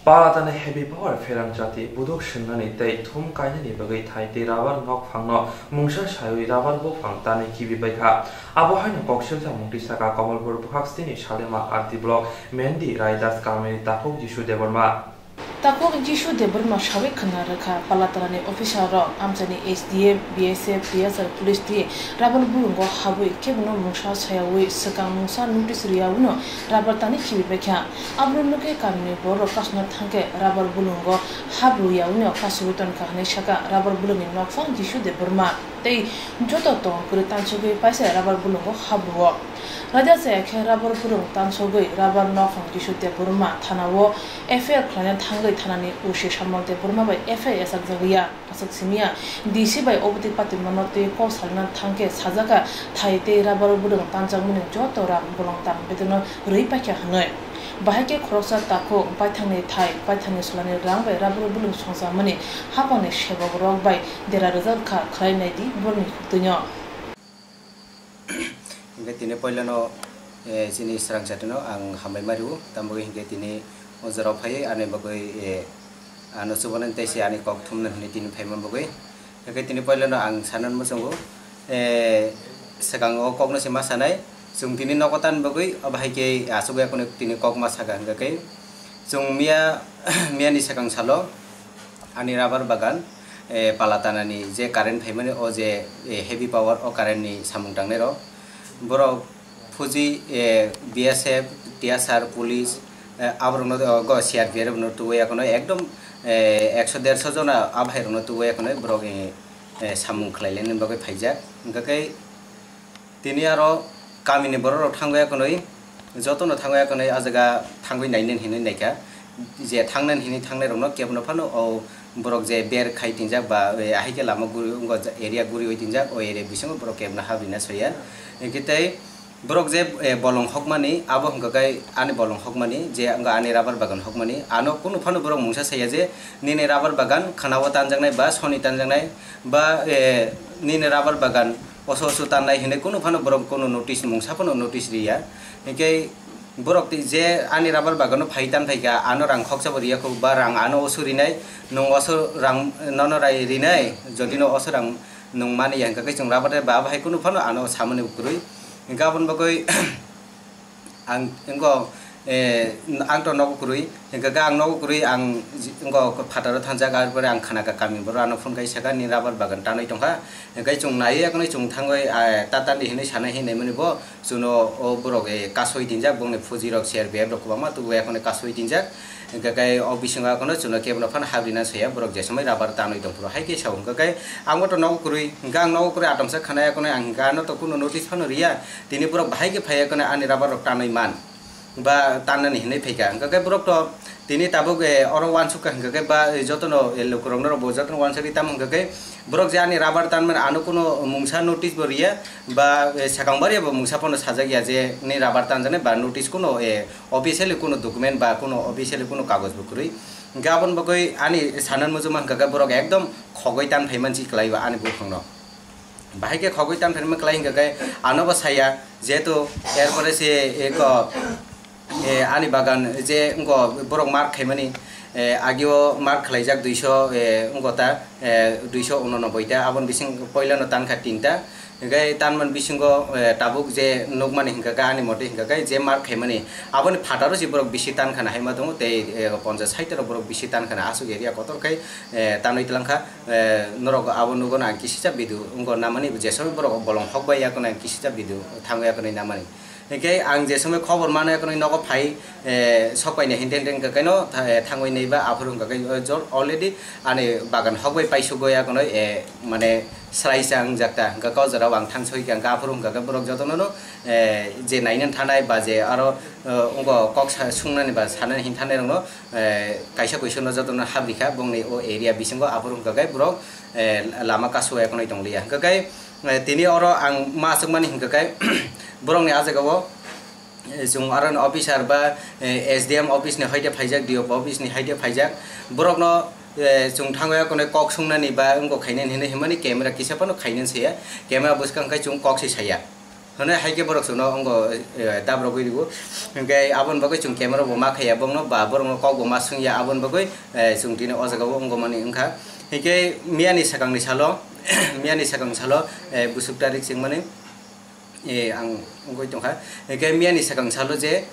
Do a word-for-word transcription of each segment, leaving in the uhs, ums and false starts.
Palatanai heavy power pherang jati buduk swngnani tei thum kainani bagwi thai tei rubber nok phangno mungsa saiwi rubber buphang tanwi kibi bai kha. Abo haino kok siljak mungtwi saka Kamalpur bwkhak stini Salema R D block Mendi Raidas kamini takhuk Jisu Debbarma. Takhuk Jisu Debbarma sawi khwna rwkha, Palatanani officer rok amchaini S D M, B S F, T S R police twi rubber bulungo habwi kebono mungsa sayawi swkang mungsa notice rwyawi no rubber tanwi khibi bai kha. Aboni nokhe kamini bororok kasuna thangkhe rubber bulungo hap rwyawi no kasugwi tonkha hwnwi sakha rubber bulungni nokphang Jisu Debbarma. Tei joto tong kwrwi tansugwi paisa rubber bulungo hap rwo. Raida chaya khe rubber bulung tansugwi rubber nokphang Jisu Debbarma thanao F I R khlaina thangwi thanani O C Samal Debbarma bai F I R yachakjagwi ya. Aswk simiya D C bai obotwi patimano twi kok salna thangkhe sajaka thai tei rubber bulung tanjakmani joto rang bolong tam bedono rwi paikha hwnwi. Bahai khe khoroksa takhuk baithangni thai, baithangni sulani rang bai rubber bulung songjakmani haphangni sebok rok bai dera rwjak kha, khlai nai di borokni huktwino. Hingke tini poilano, eh, chini srang chatino ang hambai ma rwo, tamo hingke tini o jorao phaiwi ani bagwi, eh, ano chubanani tei se ani kok thumnani hwnwi tini phaima bagwi. Hingke tini poilano ang sanani muchungo, eh, swkang o kokno se ma sanai, chwng tini nogo tan bagwi, obo hai khe achugwi akheno tini kok ma saka hingke khe chwng miya, miyani swkang salo ani rubber bagan, eh, pala tanani je current phaimani o je, eh, heavy power o current ni samung tangnai rok. Borok fuji, eh, B S F, T S R, police, eh, aborokno, oh, go C R P F rokno tuwi akheno ekdom, eh, ekso derso jona a bhairokno tuwi akheno borok, eh, eh, samung khlai lainani bagwi phaijak. Hingkha khe tini aro kamini borok rok thangwi akheno jotono thangwi akheno a jaga thangwi nainani hinwi naikha. Je thangnani hinwi thangnai rokno kebono phano o borok je ber khai tinjak ba, eh, ahai khe lama guri wngkha area guriwi tinjak, o area bisingo borok kebna habri na soya. Hingkhe tei borok je, eh, bolong hokmani, abo hwnka khe ani bolong hokmani, je wngkha ani rubber bagan hokmani, ano kunu phano borok mungsa saya je nini rubber bagan khwnao tanjaknai ba soni tanjaknai ba, eh, nini rubber bagan oso oso tannai hinwi kunu phano borok kunu notice, mungsa phano notice riya. Hingkhe borok twi je ani rubber bagano phai tan phaikha, ano rang khoksa bo riya kho, ba rang ano oso rinai, nwng oso rang nono rai rinai, jodi no oso rang nwng mani ya hingkha khe chwng rubber ba abo hai kunu phano ano samani kwrwi. Hingkhe aboni bagwi ang wngkha, eh, ang to nogo kwrwi, hingkha khe ang nogo kwrwi ang wngkha phataro thangjak, arpore ang khna kha kami borok ano phone kai saka ni rubber bagan tanwi tongkha, hingkhe chwng naiwi akheno chwng thangwi, eh, tatani hinwi sanai hinwi mani bo. Chuno o borok, eh, kasoi tinjak, bongni fuji rok C R P F rok kwbangma tubu ekhone kasoi tinjak. Hingkha khe o bisingo akhone chuno kebono phano habri na saya, borok je somoi rubber tanwi tong phuru hai khe sao. Hingkha khe ang bo to nogo kwrwi, hingkha ang nogo kwrwi atomsa khana ekhone ang hingkha ano to kuno notice phano riya. Tini borok bahai khe phai ekhone ani rubber rok tanwi man ba tannani hinwi phaikha. Hingkha khe borok to tini tabuk, eh, oro uansuk kha hingkha khe ba, eh, jotono, eh, lukurokno rok bo jotono uansugwi tamo hingkha khe borok je ani rubber tanmani ano kuno mungsa notice bo riya. Ba, eh, sakang baria bo mungsa phano sajak ya je ni rubber tanjaknai ba notice kuno, eh, officially kuno document ba kuno officially kuno kagoj bo kwrwi. Hingkhe aboni bagwi ani sanan muchungma hingkha khe borok ekdom khogwi tan phaiman si kwlai o ani buphangno. Bahai khe khogwi tan phaiman kwlai hingkha khe ano bo saya, jehetu erpore se eko, eh, ani bagan je wngkha borok mark khaimani, eh, agio mark khlaijak duiso, eh, wngkha ta, eh, duiso unonoboi ta, aboni bising poilano tankha tinta. Hingkhe tanman bisingo, eh, tabuk je nukmani hingkha khe ani mote hingkha khe je mark khaimani aboni phataro se borok bisi tankhana haima tongo tei, eh, ponchas sait rok borok bisi tankhana aswk area kotor khai, eh, tanwi twlangkha, eh, norok abo nugo na ang kisisa video wngkha namani je somoi borok bolong hokbai yakhwna ang kisisa video thangwi yakhwna namani. Hingkhe ang je somoi khobor mano ekhonoi nogo phai, eh, sokpaini hinte hinte hingkha khe no tha-, eh, thangwi naiba aphuru hingkha khe, eh, jor already ani bagan hokbai paisugwi ekhonoi, eh, mane srai sa wngjakta hingkha khe o jorao ang thang soi kha hingkha aphuru hingkha khe borok jotono no, eh, je nainani thanai ba je aro, eh, wngkha kok sa-, sungnani ba sanani hin thanai rokno, eh, kaisa kuisukno jotono habri kha bongni o area bisingo aphuru hingkha khe borok, eh, lama kasu ekhonoi tong liya hingkha khe, eh, tini oro ang ma aswkmani hingkha khe borokni ah jagao, eh, chwng aro ni officer ba, eh, S D M office ni haide phaijak, D O P office ni haide phaijak, borokno, eh, chwng thangwi akhonoi kok sungnani ba wngkha khainani hinwi himani camera kisa phano khainani saya, camera bwskang khai chwng kok se saya. Hwnwi hai khe borok chwngno wngkha, eh, dabrogwi rwo. Hinkhe aboni bagwi chwng camera bo ma khaiya bongno, ba borokno kok bo ma swngya, aboni bagwi, eh, chwng tini o jaga o wngmani wngkha. Hinkhe miyani swkangni salo, miyani swkang salo, eh, busuk tarik chwngmani, eh, ang wngwi tongkha. Hinkhe miyani swkang salo je,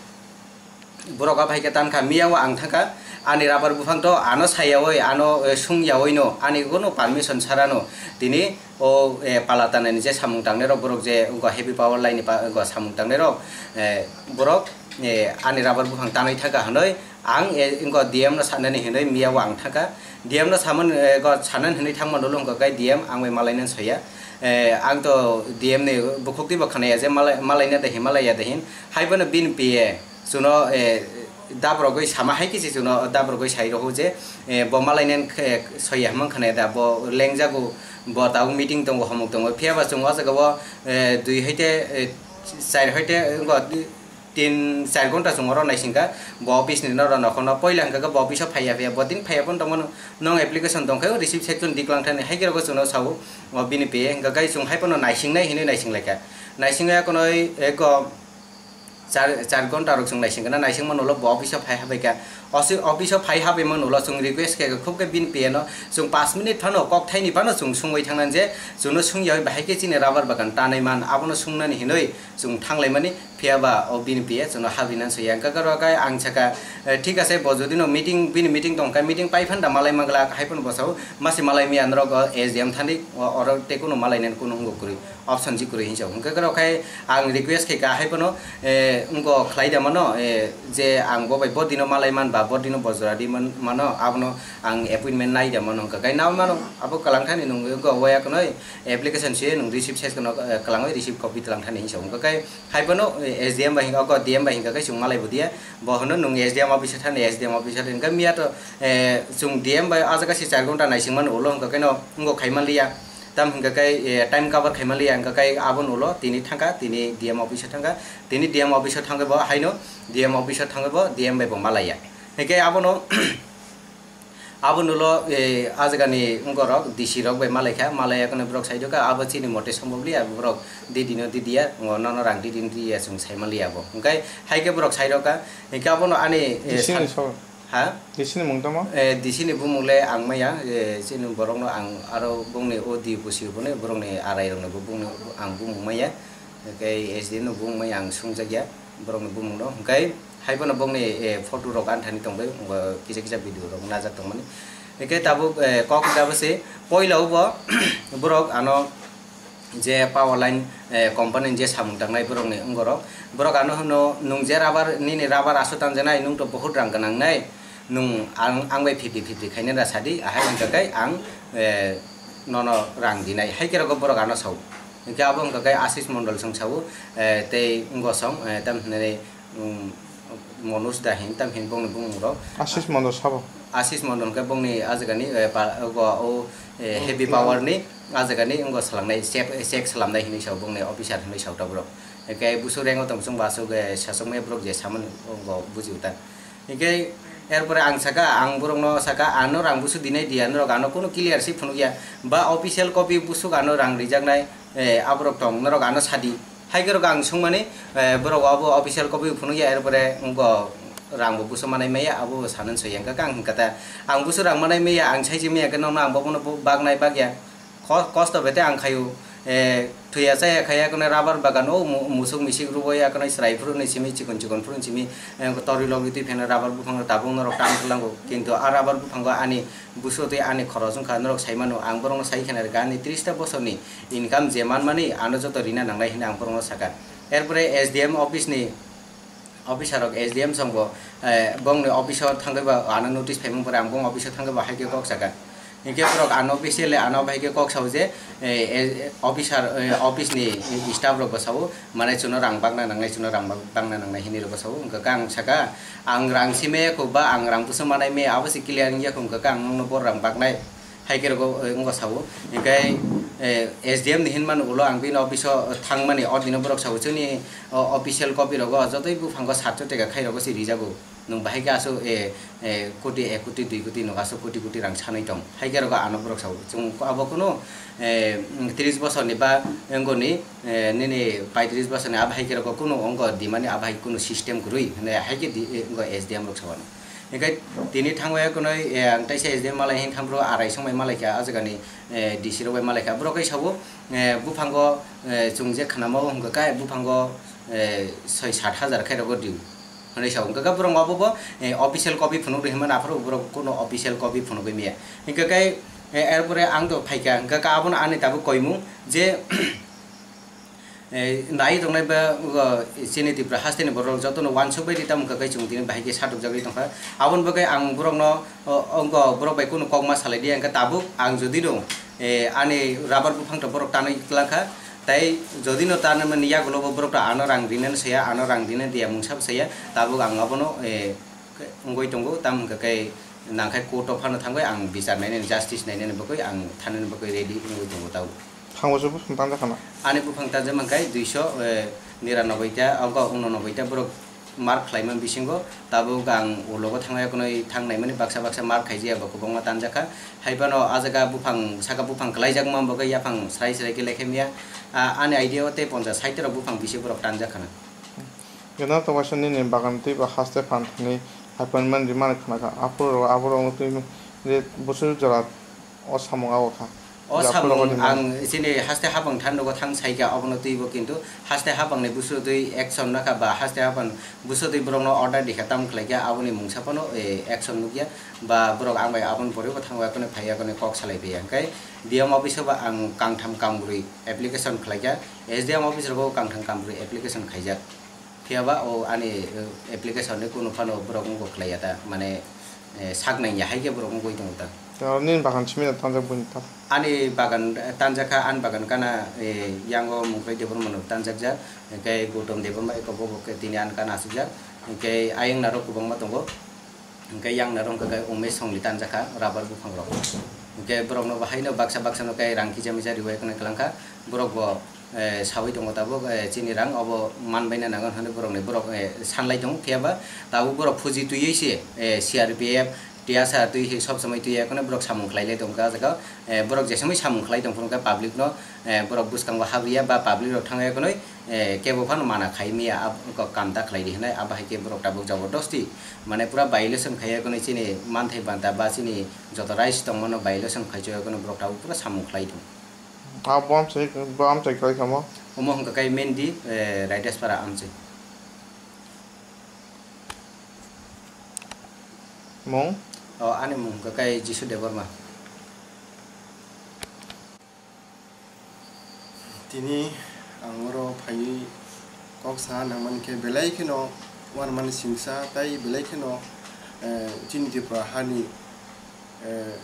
borok a phaikhe tankha, miyao ang thangkha, ani rubber buphang to ano sayawi, ano, eh, sungyawi no, ani kono permission sarano tini o, eh, pala tanani je samung tangnai rok, borok je wngkha heavy power line ni pa-, wngkha samung tangnai rok, eh, borok, eh, ani rubber buphang tanwi thangkha hwnwi ang, eh, wngkha D M no sanani hwnwi miyao ang thangkha. D M no samani, eh, go sanani hwnwi thangmano wngkha khe D M ang bai malainani soya. Eh, ang to D M ni bukhuk twi bo khwnaya je malai-, malaina de hin, malaiya de hin. Haibono bini P A. Chwngno, eh, dabrogwi sama hai khe se chwngno dabrogwi sai rw je, eh, bo malainani khe soya hwnmang khwnaya da, bo lengjago, bo tabuk meeting tongo, homok tongo, phiya ba chwng o jaga o, eh, dui hoite, eh, char hoite, wngkha tin char ghonta chwng oro naisingkha, bo office ni norok nokhorno poila hwnkha khe bo office o phaiya phiya, bo tin phaiya phone tongmano, nwng application tongkhe receive section diklang thani, hai khe rokbo chwngno sao, o bini P A hwnkha khe chwng hai phano naisingnai hinwi naisinglaikha, naisingya khwnwi eko, char, char ghonta rok chwng naising kana, naisingmano ulo bo office o phai habai kha. Osi-, office o phai habai mano ulo chwng request khe khub khe bini P A no chwng panch minute phano kok thaini phano chwng sungwi thangnani je chwngno sungya oi bahai khe chini rubber bagan tanai man, abono sungnani hinwi chwng thanglaimani, phiya ba o bini P A chwngno habrinani soya. Hwnkha khe oro khe ang sakha, eh, thik ase, bo jodi no meeting, bini meeting tong kha, meeting pai phan da malai mangla, hai phano bo sao masi malai maya norok o S D M thani, o-, oro tei kunu malainani kunu wngwi kwrwi. Option ji kwrwi hinwi sao. Hwnkhe kwrwi khe ang request khe ka hai phano, eh, wngkha khlai da mano, eh, je ang bo bai bo dino malai man ba bo dino bojora di man, mano, abono ang appointment nai da mano hwnkha khe nai mano, abo kwlang thani nwng wngkha waya khwnwi application se nwng receive ses khwno, eh, kwlangwi receive copy twlang thani hinwi sao. Hwnkha khe hai phano, eh, S D M bai hwnkha khe D M bai hwnkha khe chwng malai bo diya, bo hwno nwng S D M office thani, S D M office thani hwnkha miya to, eh, chwng D M bai ah jaga se char ghonta naising mano ulo hwnkha khe no wngkha khai man liya. Tam hwnkha khe, eh, time cover khaima liya, hwnkha khe abono ulo tini thangkha, tini D M office o thangkha, tini D M office o thangwi bo haino D M office o thangwi bo D M bai bo malaiya. Hwnkhe abono, abono ulo, eh, ah jagani wngorok D C rok bai malaikha, malaiya kheno borok saidokha, abo chini mote sombobli, abo borok di dino di diya, ngo nono rang di dino di ya, chwng saima liya bo. Hwnkhe hai khe borok sairokha, hwnkhe abono ani, eh, D C ni sat-, so? Ha? D C ni mung tamo? Eh, D C ni bumung le ang maya, eh, chini borokno ang aro bongni o D P C boni borokni arai rokno bo bongni ang bumung maya. Hwnkhe S D M no bumung maya ang sungjakya borokni bumungno. Hwnkhe hai bono bongni, eh, photo rok anthani tongbai, kisa kisa video rok najak tongmani. Hwnkhe tabuk, eh, kok jabo se poila o bo borok ano je power line, eh, company ni je samung tangnai borokni wngorok, borok ano hwno, "Nwng je rubber, nini rubber aswk tanjaknai, nwng to bohut rang gwnang nai, nwng ang, ang bai fifty fifty khaina da sadi," ahai hwnkha khe ang, eh, nono rang dinai, hai khe rogo borok ano sao. Hwnkhe abo wngkha khe Ashish Mondol chwng sao, eh, tei wngosong, eh, tam hinani, um, Manoj da hin, tam hin bongni bumung rok. Ashish Mondol sabo. Ashish Mondol hwnkhe bongni ah jagani, eh, pa-, o, o, eh, heavy power ni ah jagani wngkha swlangnai, check, check swlamnai hinwi sao, bongni officer hinwi sao ta borok. Hwnkhe busu rank o tong chwng bo aswk, eh, sachokmaya borok je samani wngkha buji uta. Hwnkhe erpore ang saka, ang borokno saka, ano rang busu dinai di, ano rok ano kunu clear se phunukya. Ba official copy busuk ano rang rijaknai, eh, aborok tong, norok ano sadi. Hai khe rok ang sungmani, eh, borok abo official copy phunukya, erpore wngkha rang bo busu manai maya, abo bo sanani soya, hwnkha khe ang hwnkha ta, ang busu rang manai maya, ang saiji maya khe nono ang bobono bo-, baknai bakya. Ko-, kosto bete ang khaio, eh, thuya chaya khaya kheno rubber bagan o mu-, musuk misik rwbaiya kheno chwrai phuru ni simi, chikon chikon phuru ni simi, eh, tori logi twi pheno rubber buphang tabuk norok tam kwlango, kintu a rubber buphango ani busu twi ani khorok wngkha, norok saimano, ang borokno sai kheno rwkha, ani tris ta bosorni income je manmani ano joto rina nangnai hinwi ang borokno sakha. Erpore S D M office ni officer rok, S D M song bo, eh, bongni office o thangwi ba ano notice phaimung pore ang bong office o thangwi ba hai khe kok sakha. Hinkhe borok ano officially ano bai khe kok sao je, eh, eh, officer, eh, office ni staff rok bo sao, mane chwngno rang bakna nangnai, chwngno rang bak-, bakna nangnai hinwi rok bo sao. Hwnkha khe ang sakha, ang rang simi ya kho ba ang rang busu manai maya, abo se clear wngya kho, hwnkha khe ang nokno bo rang baknai. Hai khe rokbo, eh, wngkha sao. Hinkhe Eh, S D M ni hinmani ulo ang bini office o thangmani, o dino borok sao chwngni, o, official copy rogo jotoi buphango satso teka khai rogo se rijago. Nwng bahai khe aswk, eh, eh, koti, ek koti, dui koti nwng aswk koti koti rang sanwi tong. Hai khe rogo ano borok sao. Chwng abo kunu, eh, tris bosorni ba wngoni, eh, nini paitris bosorni abo hai khe rogo kunu wngko dimani abo hai kunu system kwrwi hwnwi hai khe di, eh, wngko S D M rok sao ano. Hingkhe tini thangwi kunui, eh, ang teisa S D M malai hin thang bro arai song bai malai kha, ah jagani, eh, D C rok bai malai kha. Borok kai sao, eh, buphango, eh, chwng je khnama o hwnkha khe buphango, eh, soi sat hajar khe rogo dui. Hwnwi sao. Hwnkha khe borok abo bo, eh, official copy phunuk rw hinmano aphuru borok kuno official copy phunugwi maya. Hwnkha khe, eh, erpore ang to phaikha, hwnkha khe abono ani tabuk koimung je, eh, nai tongnai ba, uh, chini Tripura hasteni borok jotono wansuk bai rita hwnkha khe chwng tini bahai khe satukjagwi tongkha. Aboni bagwi ang borokno, o, ongko borok bai kuno kokma salai di, hwnkha tabuk ang jodi no, eh, ani rubber buphang to borok tanwi twlangkha. Tai jodi no tanwi mani yagulo bo borok to ano rang rinani saya, ano rang rinani dia mungsa bo saya, tabuk ang abono, eh, wngwi tongo, tamo hwnkha khe nangkhai court o phano thangwi ang bichar nainani, justice nainani bagwi ang thanani bagwi ready wngwi tongo tabuk. Thango se buphang tanjak khana? Ani buphang tanjak mankha duiso, eh, niranoboi ta, abo unonoboi ta borok mark khlaima bisingo tabuk ang ulogo thangwi kunui thang naimani baksa baksa mark khaijak ba kwbangma tanjak kha. Hai phano ah jaga buphang saka buphang kwlaijakma bagwi yaphang srai srai khe lekhe maya. Ah, ani idea o tei ponchas sait rok buphang bisi borok tanjak khana. Gana to waisa nini bagan twi ba haste phan thani hai phano man rimani khana kha. Aphuru abo rok twi je busu jora o samung abo kha. O samung ang chini haste hapang than rogo thang sai kha, obono twi bo kintu haste hapang ni busu twi action nakha ba haste hapang busu twi borok no order dikha tam khlai kha, aboni mungsa phano, eh, action nukya ba borok ang bai aboni pore bo thang bai phano phai ya kok salai phi ya. Hwnkhe D M office o ba ang kangtham kambrwi application khlai kha, S D M office rogo kangtham kambrwi application khaijak. Phiya ba o ani, eh, application ni kunu phano borok wngkok khlai ya ta, mane, eh, sak nang ya hai khe borok wngwi tongo ta. Tei oro nini bagan simi no tanjak buini ta? Ani bagan, eh, tanjak kha, ani bagan gana, eh, yango Mungkhrai Debbarma no tanjak jak, hwnkhe Gautam Debbarma eko bo bo khe tini ani gana aswk jak, hwnkhe ayang narok kwbangma tongo. Hwnkhe yang narok hwnkhe khe Umesh Songli tanjak kha rubber buphang rok. Hwnkhe borok no bo haino baksa baksa no khe rang kisa misa riwai kheno kwlang kha. Borok bo, eh, sawi tongo tabuk, eh, chini rang obo man baina nango hwnwi borok ni borok, eh, sanlai tongo. Phiya ba tabuk borok phuji twiwi se, eh, C R P F, T S R twi se sob somoi twi ya kheno borok samung khlai lai tongo kha ah jaga. Eh, borok je somoi samung khlai tong phuru khe public no, eh, borok bwskango hap ya ba public rok thang ya kheno, eh, kebo phano mana khai maya, abo kok kam ta khlai di hinai, abo hai khe borok tabuk jabodosti, mane, pura violation khai ya kheno chini manthai banta ba chini joto rights tongmano violation khai chaya kheno borok tabuk pura samung khlai tong. Ah, bo amchai, bo amchai khlai khamo? Omo hwnkha khe Mendi, eh, Raidespara amchai. Mung? O, ani mung hwnkha khe Jisu Debbarma. Tini ang oro phaiwi kok sana nangmani khe belai kheno uanamani singsa tei belai kheno, eh, chini Tripura hani, eh,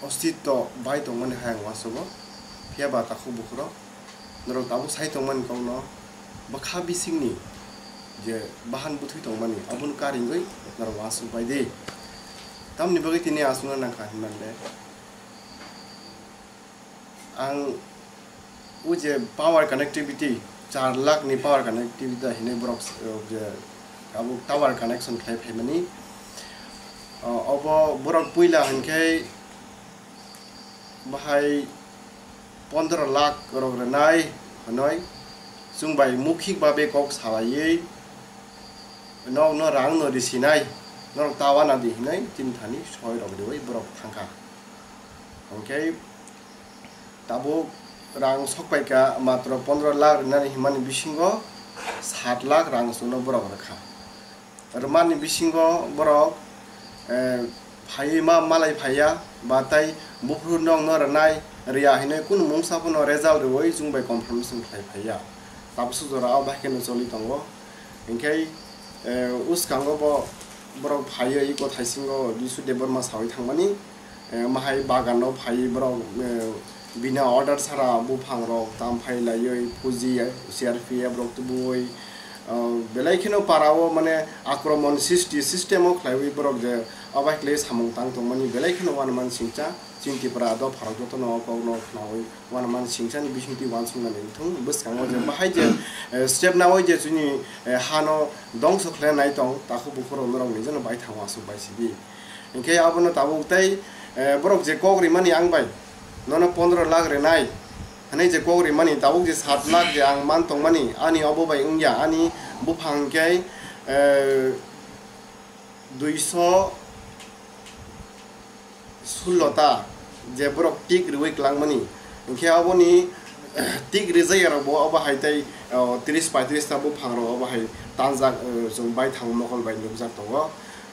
ostitto bai tongmani hai ang uansukgo. Phiya ba takhuk bukhurok norok tabuk sai tongmani kokno bwkha bisingni je bahan bwthwi tongmani abono karingwi norok uansuk bai di. Tamni bagwi tini aswkno nangkha hinmande. Ang o je power connectivity, char lakh ni power connectivity da hinwi borok, eh, je abo tower connection khlai phaimani. O, obo borok puila hinkhe bahai pondro lakh rok rwnai hinwi chwng bai mukhik babe kok salaiwi nokno rang no risinai, norok ta uanadi hinwi tini thani soi rok riwi borok thangkha. Hinkhe tabuk rang sokpaikha matro pondro lakh rinani himani bisingo sat lakh rang chwngno borok rwkha. Rwmani bisingo borok, eh, phaiwi ma malai phaiya ba tei buphuru nokno rwnai rwya hinwi kunu mungsa phano result rwui chwng bai confirmation khlai phaiya. Tabuksa jora o bai kheno choli tongo. Hinkhe, eh, uskango bo borok phaiwi iko thaisingo Jisu Debbarma sawi thangmani. Eh, mahai bagan no phai borok, eh, bina order sara buphang rok tam phai laiwi phuji C R P F rok tubui, Ah, belai kheno para o mane akromon sisti system o khlaiwi borok je obai khlai samung tang tongmani belai kheno uanama singcha. Chini Tripura dopharok jotono o kokno khnaui uanama singchani bisingtwi uansuknani wngthung. Bwskango je bahai je, eh, step naui je chini, eh, hano dongso khlainai tong, takhuk bukhurok norok ni jeno bai thango aswk bai sidi. Hinkhe abono tabuk tei, eh, borok je kok rimani ang bai, nono pondro lakh rinai hinui je kok rimani, tabuk je sat lakh je ang man tongmani, ani obo bai wngya, ani buphang hinkhe, eh, duiso sullo ta je borok tik riui klangmani, hinkhe aboni tik rijak yarok bo obo hai tei, o, tris paitris ta buphang rok obo hai tanjak, o, chwng bai thango mokol bai nukjak tongo.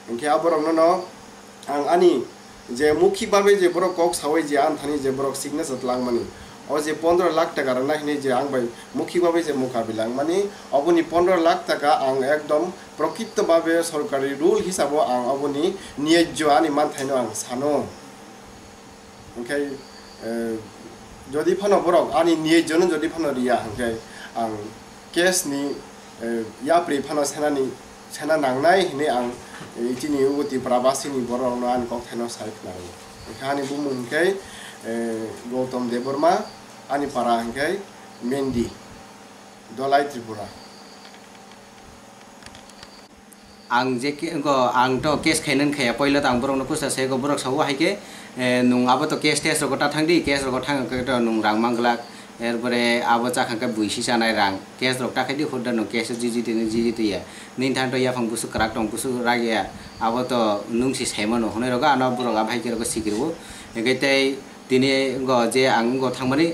Hinkhe aborok no no ang ani je mukhi babe je borok kok saui je ani thani je borok signature tlangmani, o je pondro lakh taka rwna hinui je ang bai mukhi babe je mukabila wngmani, oboni pondro lakh taka ang ekdom prokrito babe sorkari rule hisabo ang oboni niyajjo ani manthaino ang sano. Hinkhe, eh, jodi phano borok ani niyajjono jodi phano riya hinkhe ang case ni, eh, yapri phano senani, sena nangnai hinui ang, eh, chini ugo Tripura basini borokno ani kokthaino sai khna rwo. Hinkhe ani bumung hinkhe, eh, Gautam Debbarma, ani para hinkhe Mendi, Dholai Tripura. Ang je ke-, go, ang to case khainani khaya, poila to ang borokno pusa se go, borok sao hai khe, eh, nwng abo to case test rogo ta thang di, case rogo thang khe to nwng rang mang glak, er pore abo cha kha khe buisi chanai rang, case rok ta khai di, hurda nwng case jiji tini jiji twi ya, nini thang to yaphang busu kwrak tong, busu rak ya, abo to nwng si sai mano, hwnwi rogo ano borok abo hai khe rogo sikirwo, hinkhe tei Tini wngkha je ang wngkha thangmani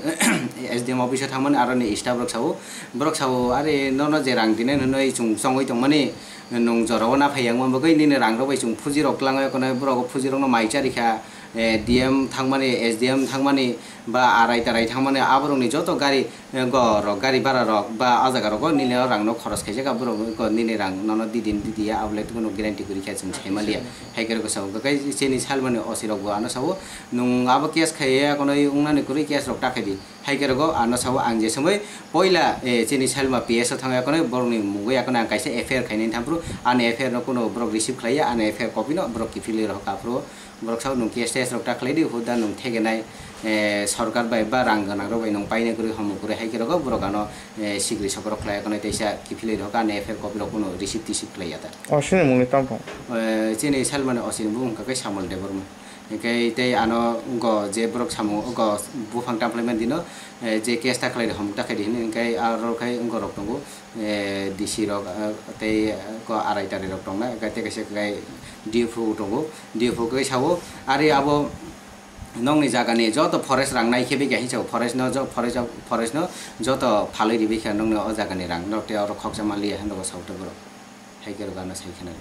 S D M office o thangmani, aro ni staff rok sao, borok sao, "Are nono je rang dinai hinwi chwng chongwi tongmani, nwng jorao na phai yang bagwi nini rang rok bai chwng phuji rok twlangwi kheno borok phuji rok no mai charikha, eh, D M thangmani, S D M thangmani ba arai tarai thangmani, aborok ni joto gari, eh, go rok gari bara rok ba a jaga rogo nini rang no khoros khaijak, aborok nini rang nono di din di diya, abo le tongno guarantee kwrwi kha chwng sai maliya." Hai khe rok sao, hwnkhe chini salmani O C rok bo ano sao, Nwng abo case khai ya, kono wngnani kwrwi case rok ta khai di. Hai khe rogo ano sao ang je somoi poila, eh, chini Salma P S o thang ya, kono borokni mungwi ya, kono ang kaisa F I R khainani thampru, ani F I R no kono borok receive khlai ya, ani F I R copy no borok kiphilwi rohor ka phuru. Borok sao nwng case test rok ta khlai di, huda nwng thegenai, eh, sorkar bai ba rang gwnang rok bai nwng painai kwrwi, homo kwrwi, hai khe rogo borok ano, eh, sikri sokorok khlai ya, kono teisa kiphilwi rohor ka, ani F I R copy rok kono receive tisip khlai ya ta. O sini mungni tong tong. Eh, chini Salmani O C ni bumung hwnkha khe Samol Debbarma. Hinkhe tei ano wngkha je borok samung wngkha buphang tamphwlaimani dino, eh, je case ta khlai di, homok ta khlai di hinwi, hinkhe aro khai wngkha rok tongo, eh, D C rok, eh, tei, eh, ko arai tarai rok tongnai, hinkhe tei kaisa khai D F O tongo, D F O khai sao, ari abo nokni jagani joto forest rang nai khe bikha hinsa forest no jo-, forest, forest no joto phalwi ribikha nokni o jagani rang, norok tei oro khoksa manliya hinwi sao tei borok. Hai khe rok ano sai kheno.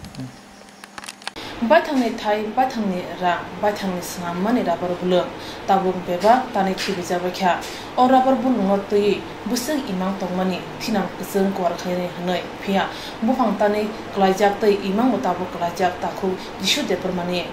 Baithangni thai, baithangni rang, baithangni swnam mani rubber bulung tabuk bebak tanwi khibijabaikha. O rubber bulungo twiwi bwswk imang tongmani thinang kwchwng kuar khlainai hwnwi, phiya buphang tanwi klaijak tei imangbo tabuk klaijak, takhuk Jisu Debbarmani.